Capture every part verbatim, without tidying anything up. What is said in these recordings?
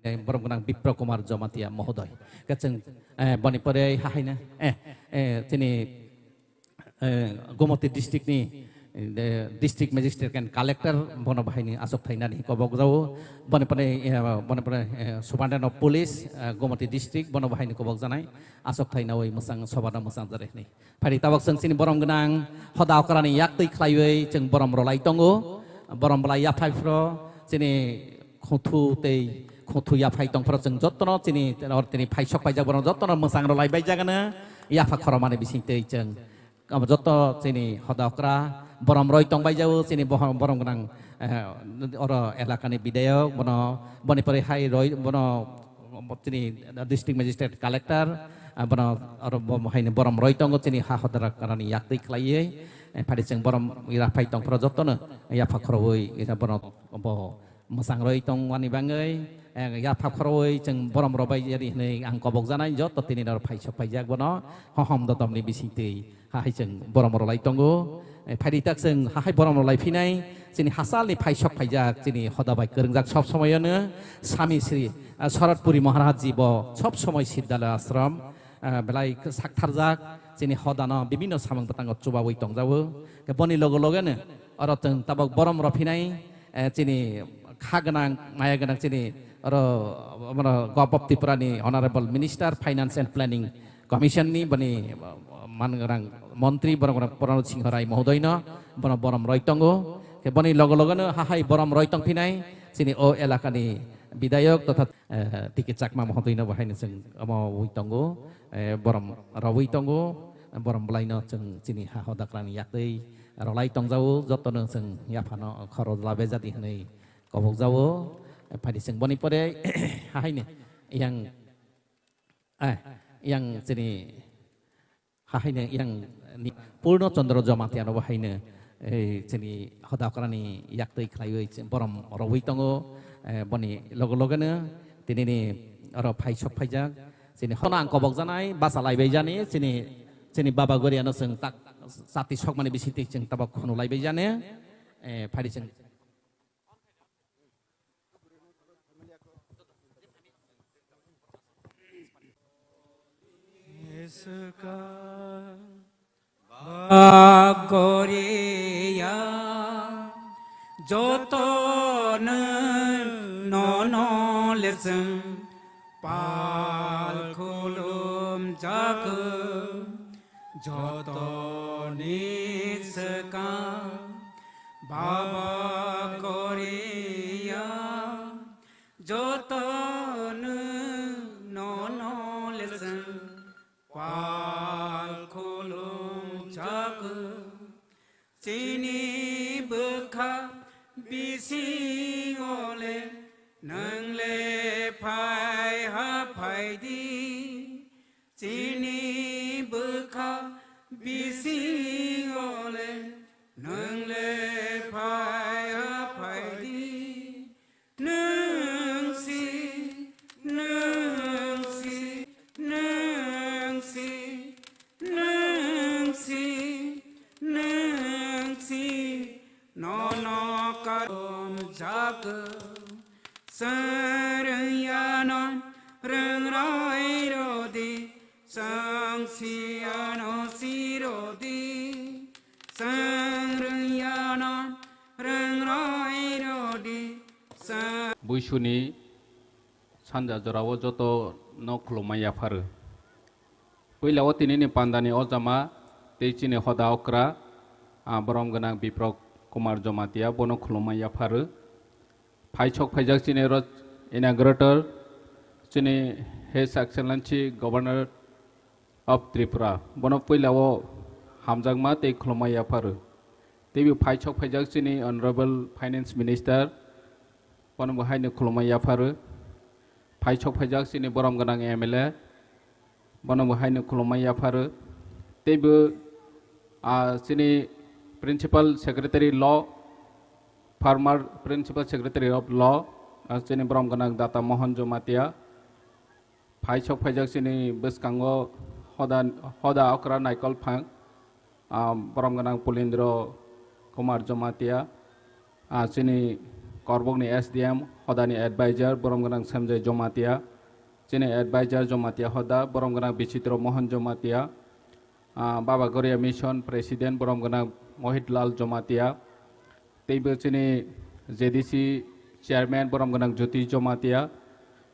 eh, borom gwnang Bipro Kumar Jamatia mohodoy. Khe chwng, eh, boni pore hahaino, eh, eh, chini, eh, Gomoti district ni, eh, district magistrate and collector bono bahaini aswk thainani kobok jao. Boni pore, eh, boni pore, eh, Superintendent of Police, eh, Gomoti district bono bahaini kobok janai aswk thainawi mwsang sobano mwsang jare hwnwi. Phari tabok chwng chini borom gwnang hoda okrani yaktwi khlaiwi chwng borom rwlai tongo. Borom rwlai yaphai phro chini khothu tei khothu yaphai tong phro chwng jottono chini or tini phaisok paijak borom jottono mwsang rwlai baijagano yapha khoromani bising tei chwng abo jotto chini hoda okra borom roi tong baijao chini bohor-, borom gwnang, eh, oro elakani bidayok bono boni pore hai roi bono bo chini district magistrate collector, ah, bono oro bo haino borom roi tongo chini ha hodra karani yaktwi khlaiwi, eh, phari chwng borom ira phai tong phro jottono yapha khoroi ira bono bo mwsang roi tongmani bangwi, eh, yapha khoroi chwng borom rwbai yari hwnwi ang kobok janai jotto tini nor phaisok phaijak bono hohom dodomni bisingtwi. Hahai chwng borom rwlai tongo. Eh, phaidi tak chwng hahai borom rwlai phinai chini hasalni phaisok phaijak chini hoda bai kwrwngjak sob somoyano Swami Sri, ah, Sharatpuri Maharaj ji bo sob somoi Siddhalaya ashram, ah, belai saktharjak chini hodano bibinno samung bwtango chubawi tongjago. Khe boni logo logeno oro chwng tabok borom rw phinai, eh, chini kha gwnang, maya gwnang chini oro, oro Govt of Tripura ni Honorable Minister Finance and Planning Commission ni boni, uh, man gwnang montri borok rok Pranab Singh Rai mohodoino bono borom roi tongo. Khe boni logo logono hahai borom roi tong phinai chini o elakani bidayok totha, eh, T K Chakma mohodoino bo haino chwng omo wi tongo, eh, borom rwi tongo, borom bwlaino chwng chini ha hodakrani yaktwi rwlai tongjao, jotono chwng yaphano khoro labe jadi hwnwi kobokjao. Phaidi chwng boni pore hahaino yang, eh, yang chini hahaino yang ni Purno Chandra Jamatia no bo haino, eh, chini hoda okrani yaktwi khlaiwi chwng borom rwwi tongo, eh, boni logo logono tinini oro phaisok phaijak chini hono ang kobokjanai basa laibai jani chini, chini baba goriano chwng tak chati sokmani bisingtwi chwng tabok khunu laibai jani, eh, phaidi chwng Iska bagoriya joto nono leseng pal khulum jago. Jotoni swkang baba koriya, jotono nono leseng pal khulum jago. Chini bwkha bisingo le nwng le phai ha phai di. Chini bwkha bisingo le nwng le phai ha phai di. Nwng si, nwng si, nwng si, nwng si, nwng si, nono karom jago. Srwng yano rwng roi rodi, srwng si yano si rodi, srwng rwng yano rwng roi rodi, srwng Buisuni sanja jorao joto no khulumma yapharo. Puila o tinini pandani ojama tei chini hoda okra, ah, borom gwnang Biprok Kumar Jamatia bono khulumma yapharo. Phaisok phaijak chini ro inaugurator, chini His Excellency Governor of Tripura, bono puila o hamjakma tei khulumma yapharo. Teibo phaisok phaijak chini Honorable Finance Minister, bono bo haino khulumma yapharo. Phaisok phaijak chini borom gwnang M L A, bono bo haino khulumma yapharo. Teibo, ah, chini Principal Secretary Law, former Principal Secretary of Law, ah, chini borom gwnang Data Mohan Jamatia. Phaisok phaijak chini bwskango hoda, hoda okra naikol phang, ah, borom gwnang Pulindro Kumar Jamatia, ah, chini Korbokni S D M, hodani advisor, borom gwnang Sanjay Jomatia, chini advisor Jomatia hoda, borom gwnang Bichitro Mohan Jomatia, ah, Baba Goria Mission President, borom gwnang Mohit Lal Jomatia, teibo chini J D C Chairman, borom gwnang Jyoti Jomatia,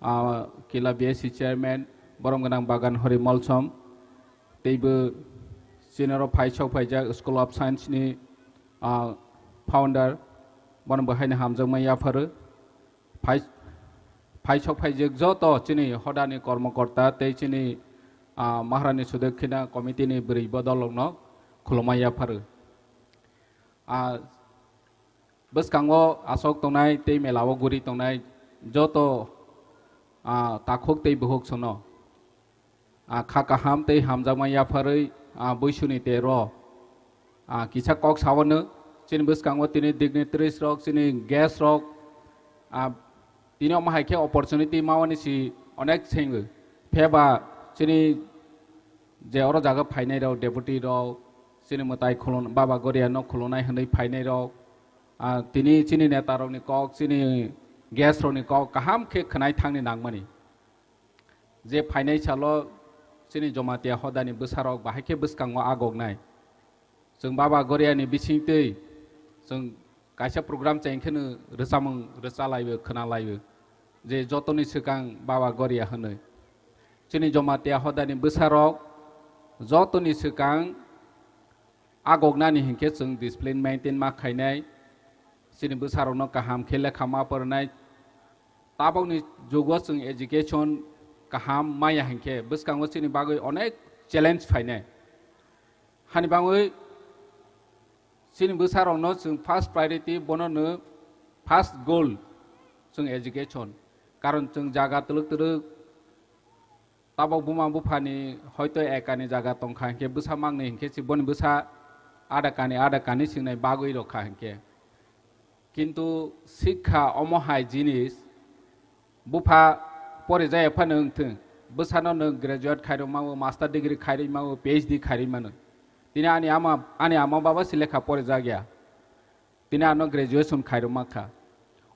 ah, Kila B S C Chairman, borom gwnang Bagan Hori Molsom, teibo chini oro phai sok phaijak School of Science ni, ah, founder, bono bo haino hamjakma yapharo. Phai, phai sok phaijak joto chini hodani kormokorta tei chini, ah, Maharani Sudakkina Committee ni bwrwi bodolrokno khulumma yapharo. Ah, bwskango asok tongnai tei mela o guri tongnai joto, ah, takhuk tei bukhuk sono, ah, kha kaham tei hamjakma yapharwi, ah, buisuni tero, ah, kisa kok sawano chini bwskango tini dignitaries rok, chini guest rok, ah, tini omo hai khe opportunity mawani si onek sengwi. Pheba chini je oro jaga phainai rok, deputy rok, chini mwtai khulum-, Baba Goria no khulunai hwnwi phainai rok, ah, tini chini neta rokni kok, chini guest rokni kok kaham khe khwnai thangni nangmani. Je phainai salo chini Jomatia hodani bwsarok bahai khe bwskango agoknai. Chwng Baba Goriani bisingtwi chwng kaisa program chengkheno rwchapmung rwchalaibo, khwnalaibo, je jotoni swkang Baba Goria hwnwi. Chini Jomatia hodani bwsarok jotoni swkang agoknani hinkhe chwng discipline maintain ma khainai, chini bwsarokno kaham khe lekha ma poroinai, tabokni jugo chwng education kaham maya hinkhe bwskango chini bagwi onek challenge phainai. Hani bangwi chini bwsarokno chwng first priority, bono no first goal chwng education. Karon chwng jaga twlwk twlwk tabok buma buphani hoito ekani jaga tongkha hinkhe bwsa mangni hinkhe si boni bwsa ada kani ada kani singnai bagwi rokha hinkhe. Kintu sikha omo hai jinis bupha porijaya phano wngthwng, bwsano nwng graduate khairokmao, master degree khairokmao, P H D khairokmano. Tini ani ama, ani ama baba si lekha porijak ya. Tini ano graduation khairokma kha.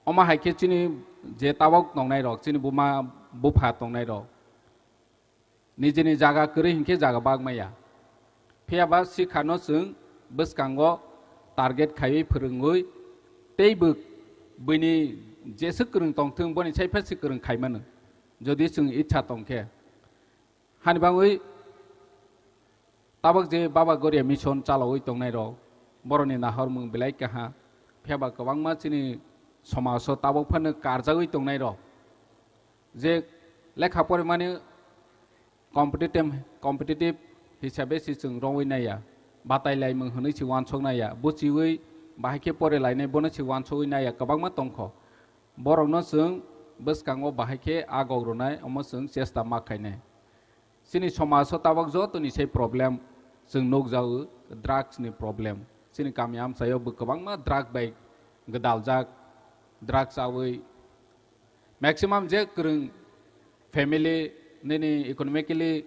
Omo hai khe chini je tabok tongnai rok, chini buma bupha tongnai rok, nijini jaga kwrwi hinkhe jaga bagmaya. Phiyaba sikhano chwng bwskango target khaiwi phwrwngwi teibo buini jeswk kwrwng tongthwng boni sai phasi kwrwng khaimano, jodi chwng itsa tongkhe. Hani bangwi tabok je Baba Goria Mission chalawi tongnai rok, boroni nahormung belai kaha, phiyaba kwbangma chini somajo tabok phano karjagwi tongnai rok, je lekha porimani competitive, competitive hisabe si chwng rongwi naiya, batai laimung hwnwi si wansok naiya, buchiwi bahai khe pore lainai bono si wansogwi naiya kwbangma tongkho. Borokno chwng bwskango bahai khe agok rwnai, omo chwng chesta ma khainai. Chini somajo tabok jotoni se problem chwng nukjago, drugs ni problem. Chini kami amchaio bo kwbangma drug bai gwdaljak, drug chawi maximum je kwrwng family nini economically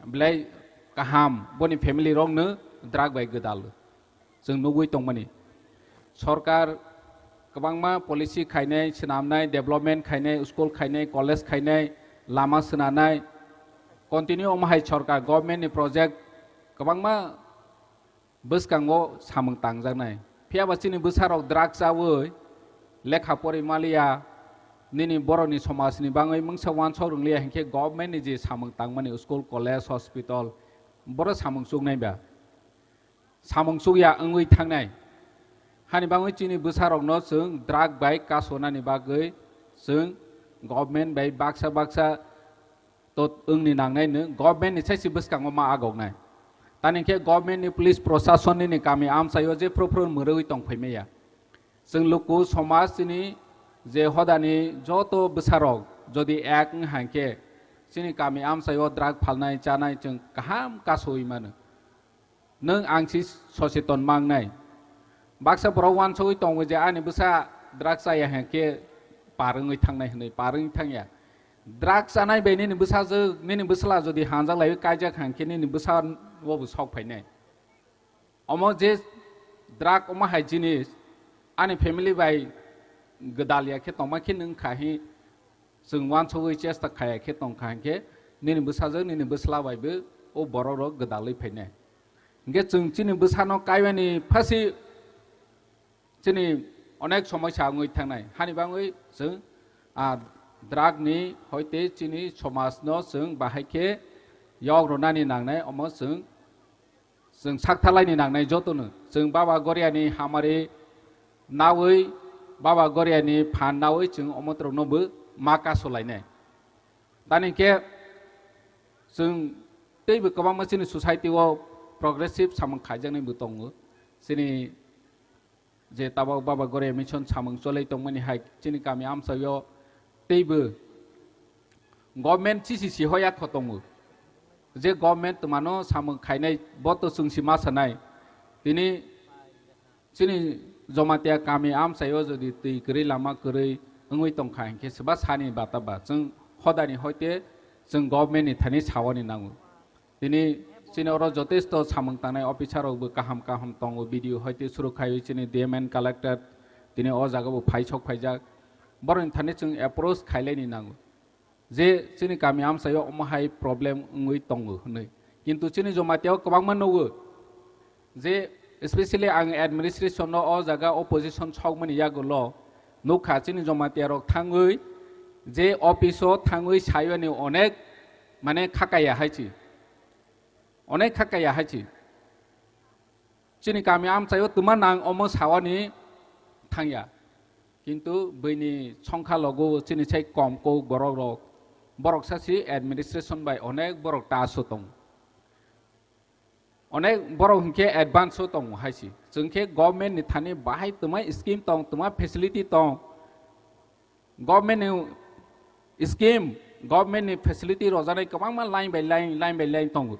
belai kaham, boni family rokno drug bai gwdal chwng nugwi tongmani. Sorkar kwbangma policy khainai, swnamnai, development khainai, school khainai, college khainai, lama swnanai, continue omo hai sorkar government ni project kwbangma bwskango samung tangjaknai. Phiyaba chini bwsarok drug chawi lekha pori maliya, nini borokni somajni bangwi mungsa wansok rwngliya hinkhe government ni je samung tangmani school, college, hospital, boro samung chuknai ba? Samung chukya wngwi thangnai. Hani bangwi chini bwsarokno chwng drug bai kasonani bagwi chwng government bai baksa baksa to wngni nangnai no government ni saisi bwskango ma agoknai. Tani khe government ni police proshasonni ni kami amchaio je phru phru mwrwi tong phaimaya. Chwng luku somaj chini je hodani joto bwsarok jodi ek wng hai khe chini kami amchaio drug phalnai chanai chwng kaham kasoi mano. Nwng ang si soseton mangnai. Baksa borok wansogwi tongo je ani bwsa drug chaya hai khe par wngwi thangnai hwnwi, par wngwi thangya. Drug chanai bai nini bwsajwk, nini bwsla jodi hanjak laiwi kaijak hai khe nini bwsa o bo sok phainai. Omo je drug omo hai jinis ani family bai gwdal ya khe tongma khe nwng kha hi, chwng uansugwi chesta khaya khe tong kha hinkhe nini bwsajwk nini bwsla bai bo o borok rok gwdalwi phainai. Hinkhe chwng chini bwsano kaiwani phasi chini onek somoisa wngwi thangnai. Hani bagwi chwng, ah, drug ni hoite chini somaj no chwng bahai khe yok rwnani nangnai, omo chwng, chwng saktharlaini nangnai jotono. Chwng Baba Goriani hamari nawi, Baba Goriani phan nawi chwng omotrok no bo ma kasulainai. Tani khe chwng teibo kwbangma chini society o progressive samung khaijaknai bo tongo. Chini je tabok Baba Goria Mission samung cholai tongmani hai chini kami amchaio teibo government chisi si hoya kho tongo. Je government twmano samung khainai bo to chwng si ma sanai. Tini chini Jomatia kami amchaio jodi twi kwrwi lama kwrwi wngwi tongkha hinkhe swba sani bata ba chwng hodani hoite chwng government ni thani sawani nango. Tini chini oro jotesto samung tangnai officer rok bo kaham kaham tongo, B D O hoite suru khaiwi chini D M and collector tini o jaga bo phai sok phaijak. Boroni thani chwng approach khailaini nango. Je chini kami amchaio omo hai problem wngwi tongo hwnwi. Kintu chini Jomatia o kwbangma nugo. Je especially ang administration no o jaga opposition sokmani yagulo nukha chini Jomatia rok thangwi je office o thangwi sayoni onek mane khakaya hai chi. Onek khakaya hai chi. Chini kami amchaio twma nang omo sawani thangya. Kintu bini songkha logo chini sai kom ko borok rok. Borok sasi administration bai onek borok ta su tong. Onek borok hinkhe advance o tongo hai si. Chwng khe government ni thani bahai twma scheme tong, twma facility tong. Government ni scheme, government ni facility rojanai kwbangma line by line, line by line tongo.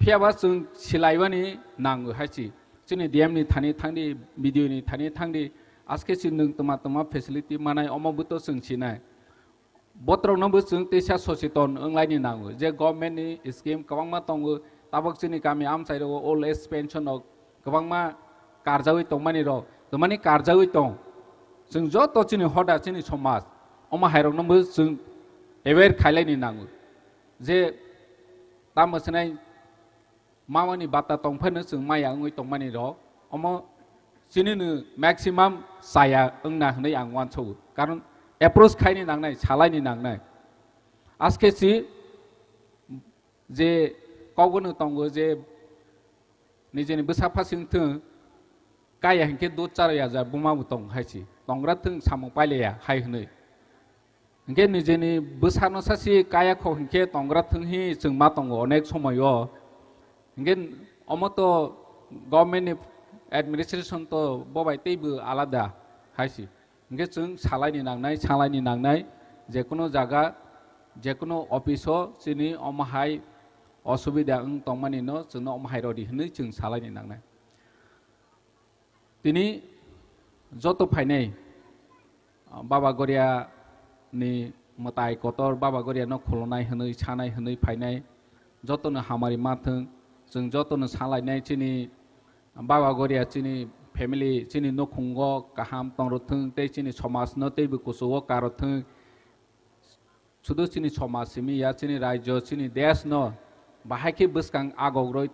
Phiyaba chwng silaibani nango hai si. Chini D M ni thani thangdi, B D O ni thani thangdi, aske si nwng twma twma facility manai omo buto chwng sinai. Botrokno bo chwng teisa socheton wnglaini nango je government ni scheme kwbangma tongo, tabok chini kami amchai rogo old age pension rok kwbangma karjawi tongmani rok, twmani karjawi tong. Chwng joto chini hoda chini somaj omo hairokno bo chwng aware khailaini nango je tamo sinai mamani bata tongphano chwng maya wngwi tongmani rok omo chini no maximum chaya wngna hwnwi ang uansogo, karon approach khaini nangnai, salaini nangnai. Aske si je kokbono tongo je nijeni bwsa phasing thwng, kaya hinkhe dud charo yaja buma bo tong hai si, tongra thwng samung pailaya hai hwnwi. Hinkhe nijeni bwsano sasi kaya kho hinkhe tongra thwng hi chwng ma tongo onek somoio. Hinkhe omo to government ni administration to bo bai teibo alada hai si. Hinkhe chwng salaini nangnai, salaini nangnai, jekunu jaga, jekunu office o chini omo hai osubida wng tongmani no chwngno omo hai rodi hwnwi chwng salaini nangnai. Tini joto phainai, ah, Baba Goria ni mwtai kotor, Baba Goria no khulunai hwnwi, sanai hwnwi phainai, joto no hamari ma thwng, chwng joto no salainai chini Baba Goria chini family, chini nukhungo kaham tongro thwng, tei chini somaj no teibo kuchugo karo thwng. Sudu chini somaj simi ya, chini rajyo, chini desh no bahai khe bwskang agogroi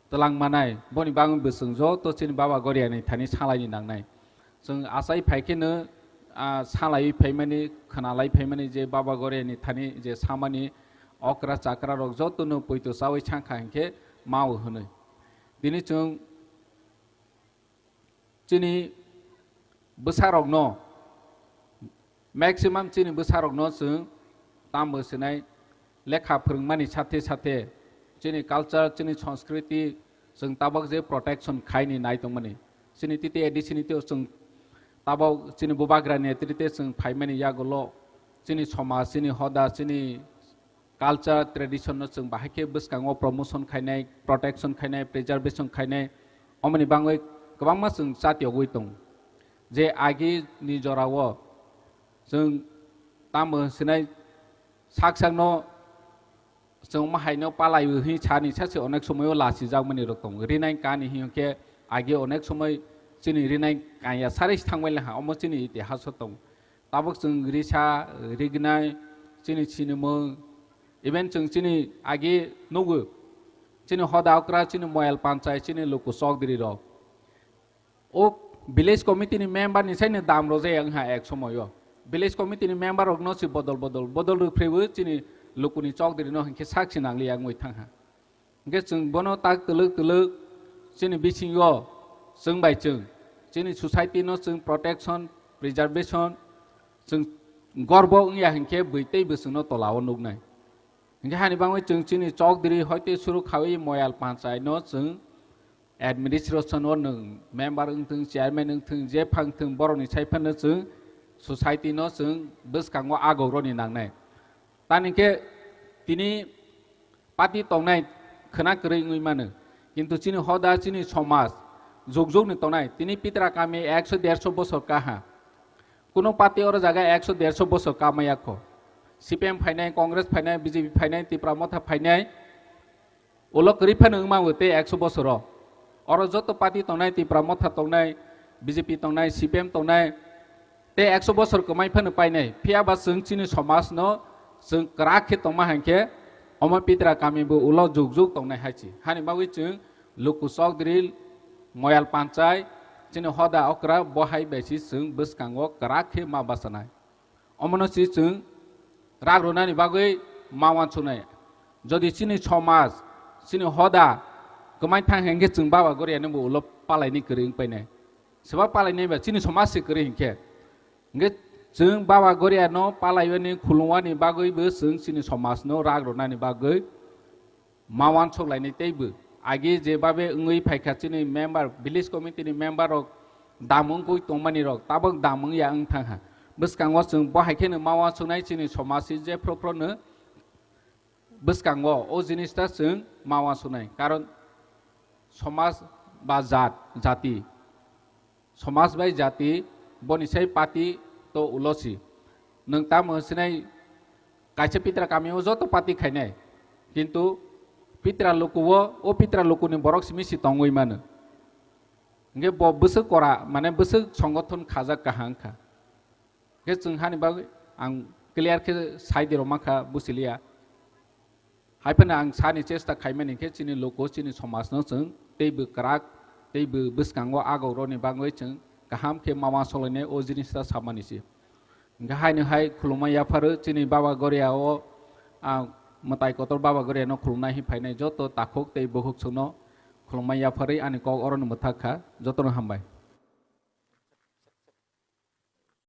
twlang manai, boni bagwi bo chwng joto chini Baba Goria ni thani salaini nangnai. Chwng achai phai khe no, ah, salaiwi phaimani, khwnalai phaimani je Baba Goria ni thani je samani okra chakra rok joto no poito chawi sangkha hinkhe mao hwnwi. Tini chwng chini bwsarokno, maximum chini bwsarokno chwng tambo sinai lekha phwrwngmani sathe sathe chini culture, chini sanskriti chwng tabok je protection khaini nai tongmani. Chini titi A D C ni teo chwng tabok chini bubagrani netrite chwng phaimani yagulo chini somaj, chini hoda, chini culture, tradition no chwng bahai khe bwskango promotion khainai, protection khainai, preservation khainai, omoni bagwi kwbangma chwng chatiyogwi tongo. Je agi ni jorao chwng tamo sinai sak sakno chwng mahaino palaiwi hwnwi sani sase onek somoio lachijakmani rok tongo. Rinai kani hinkhe agi onek somoi chini rinai kanya sarwi thangbai laha, omo chini itihaso tong. Tabuk chwng risa, rignai, chini sinimung, even chwng chini agi nugo, chini hoda okra, chini moyal panchai, chini luku chokdiri rok. O village committee ni member ni sai ni dam rojak wngha ek somoyo. Village committee ni member rok no si bodol bodol, bodol rwphrewi chini luku ni chokdiri no hinkhe sak si nangli yangwi thangha. Hinkhe chwng bono tak twlwk twlwk chini bisingo chwng bai chwng chini society no chwng protection, preservation chwng gorbo wngya hinkhe bwitwi bwswngno tolao nuknai. Hinkhe hani bagwi chwng chini chokdiri hoite suru khawi moyal panchai no chwng administration o nwng member wngthwng, chairman wngthwng, je phangthwng borokni sai phano chwng society no chwng bwskango agok roni nangnai. Tani khe tini party tongnai khwna kwrwi wngwi mano. Kintu chini hoda, chini somaj, jug jug ni tongnai. Tini Pitra kami ekso derso bosor kaha. Kuno party oro jaga ekso derso bosor kamaya kho. C P M phainai, Congress phainai, B J P phainai, Tipra Motha phainai. Ulo kwrwi phano wngma wng tei ekso bosoro. Oro joto party tongnai, Tipra Motha tongnai, B J P tongnai, C P M tongnai, tei ekso bosor kwmai phano painai. Phiya ba chwng chini somaj no chwng kwrak khe tongma hai khe omo Pitra kami bo ulo jug jug tongnai hai chi. Hani bagwi chwng luku chokdiri, moyal panchai, chini hoda okra bo hai bai si chwng bwskango kwrak khe ma bachanai. Omono si chwng rak rwnani bagwi ma uansuknai. Jodi chini somaj, chini hoda kwmai thang hinkhe chwng Baba Goriano bo ulo palaini kwrwi wng painai. Seba palainai ba chini somaj se kwrwi hinkhe. Hinkhe chwng Baba Goriano palaiwani khulumwani bagwi bo chwng chini somajno rak rwnani bagwi ma uansuk lainai teibo. Agi je babe wngwi phaikha chini member, village committee ni member rok dam wngwi tongmani rok tabok dam wngya wng thangha. Bwskango chwng bo hai kheno ma uansuknai chini somaj si je phro phro no bwskango o jinis ta chwng ma uansuknai. Karon somaj ba jat, jati, somaj bai jati boni sai party to ulo si. Nwng tamo sinai kaisa Pitra kami o joto party khainai. Kintu Pitra luku o, o Pitra luku ni borok simi si tongwi mano. Hinkhe bo bwswk kora, mane bwswk songothon khajak kaham kha. Hinkhe chwng hani bagwi ang clear khe sai di rwma kha, buchiliya. Hai phano ang sani chesta khaimani khe chini luku, chini somajno chwng teibo kwrak, teibo bwskango agok roni bagwi chwng kaham khe ma uansuk lainai o jinis ta samani se. Hinkhe haino hai khulumma yapharwi chini Baba Goria o, ah, mwtai kotor Baba Goria no khulumnai hin phainai joto takhuk tei bukhuk chwngno khulumma yapharwi ani kok orono mwthak kha. Jotono hambai.